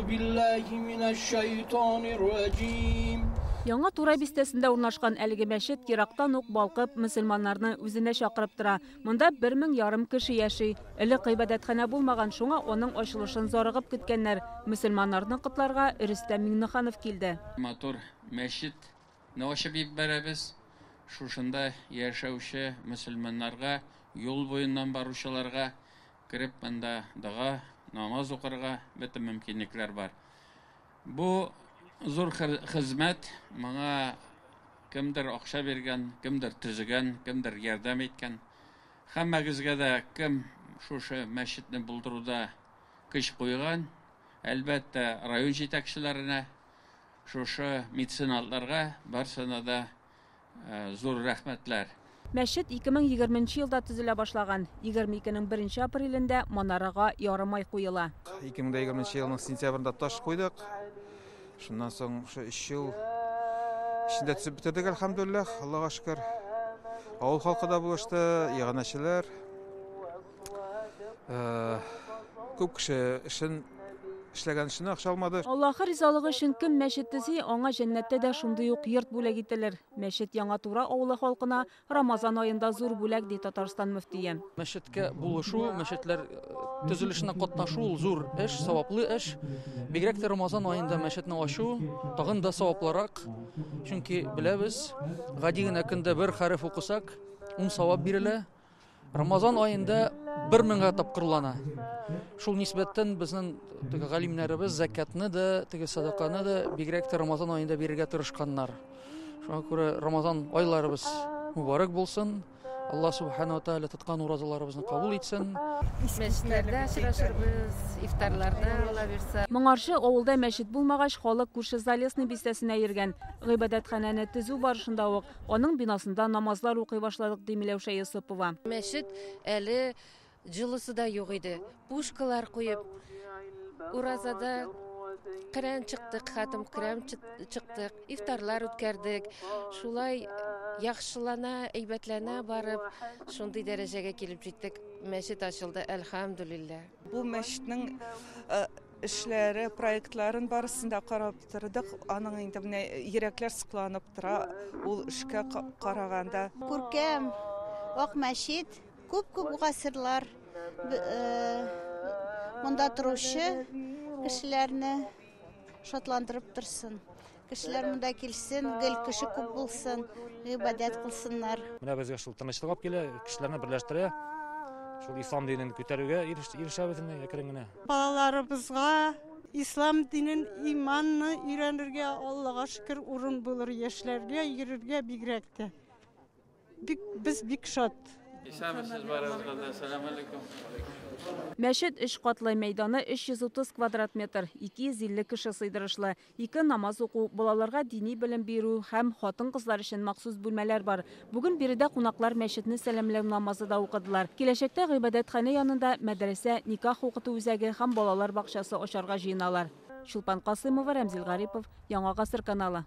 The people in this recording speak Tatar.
بالله من الشيطان الرجيم. Яңа Тура бистәсендә урнашкан әлеге мәчет ерактан ук балкып, мөселманнарны үзенә чакырып тора. Монда 1500 кеше яши. Элек гыйбадәтханә булмаган, шуңа аның ачылышын зарыгып көткәннәр. Мөселманнарны котларга Рөстәм Миңнеханов килде. Матур мәчетне ачып җибәрәбез. Шушында яшәүче мөселманнарга, юл буеннан баручыларга кереп монда дога, намаз укырга бөтен мөмкинлекләр бар. Бу зур хезмәт, моңа кемдер акча биргән, кемдер төзегән, кемдер ярдәм иткән. Һәммәгезгә дә кем шушы мәчетне булдыруда көч куйган, әлбәттә, район җитәкчеләренә, шушы меценатларга барсына да зур рәхмәтләр. Мәчет 2020 елда төзелә башлаган. 22-нең 1 апрелендә манарага ярымай куела. 2020 елның сентябрендә таш куйдык. Шуннан соң шушы 3 ел эчендә төзеп бетердек, әлхәмдүлилләһ, Аллага шөкер. Авыл халкы да булышты, иганәчеләр. Күп кеше эшен эшләгән өчен акча алмады. Аллаһы ризалыгы өчен кем мәчет төзи, аңа җәннәттә дә шундый ук йорт бүләк ителер. Мәчет Яңа Тура авылы халкына Рамазан аенда зур бүләк, ди Татарстан мөфтие. Мәчеткә булышу, мәчетләр төзелешенә катнашу ул зур эш, саваплы эш. Бигрәк тә Рамазан аенда мәчетне ачу тагын да саваплырак. Чөнки беләбез, гади генә көндә бер хәреф укысак, 10 савап бирелә. Рамазан аенда 1000 тапкырлана. Шул нисбәттән безнең теге галимнәребез закатны да, теге садаканы да бигрәк тә Рамазан аенда бирергә тырышканнар. Шуңа күрә Рамазан айларыбыз мөбарәк булсын. Алла субхана ва тааля тоткан уразаларыбызны кабул итсен. Мәчетләрдә очрашырбыз, ифтарларда, Алла бирсә. Моңарчы авылда мәчет булмагач, халык күрше Залесный бистәсенә йөргән. Гыйбадәтханәне төзү барышында ук аның бинасында намазлар укый башладык, ди Миләүшә Йосыпова. Мәчет әле җылысы да юк иде. Пушкалар куеп, уразада Коръән чыктык, хатым Коръән чыктык, ифтарлар үткәрдек. Шулай яхшылана, әйбәтләнә барып, шундый дәрәҗәгә килеп җиттек. Мәчет ачылды, әлхәмдүлилләһ. Бу мәчетнең эшләре, проектларын барысын да карап тордык. Аның инде менә йөрәкләр сыкланып тора ул эшкә караганда. Күркәм ак мәчет, күп-күп гасырлар монда торучы кешеләрне шатландырып торсын. Кешеләр монда килсен, гел кеше күп булсын, гыйбадәт кылсыннар. Менә безгә шул тынычлык алып килә, кешеләрне берләштерә. Шул ислам динен күтәрүгә ирешәбез инде әкрен генә. Балаларыбызга ислам динен, иманны өйрәнергә, Аллага шөкер, урын булыр, яшьләргә йөрергә бигрәк тә. Без бик шат. Исәнмесез барыгызга да. Сәлам алейкум. Мәчет 3 катлы, мәйданы 330 квадрат метр, 250 кеше сыйдырышлы. 2 намаз уку, балаларга дини белем бирү һәм хатын-кызлар өчен махсус бүлмәләр бар. Бүген биредә кунаклар мәчетне сәламләү намазы да укыдылар. Киләчәктә гыйбадәтханә янында мәдрәсә, никах укыту үзәге һәм балалар бакчасы ачарга җыеналар. Чулпан Касымова, Рәмзил Гарипов, Яңа Гасыр каналы.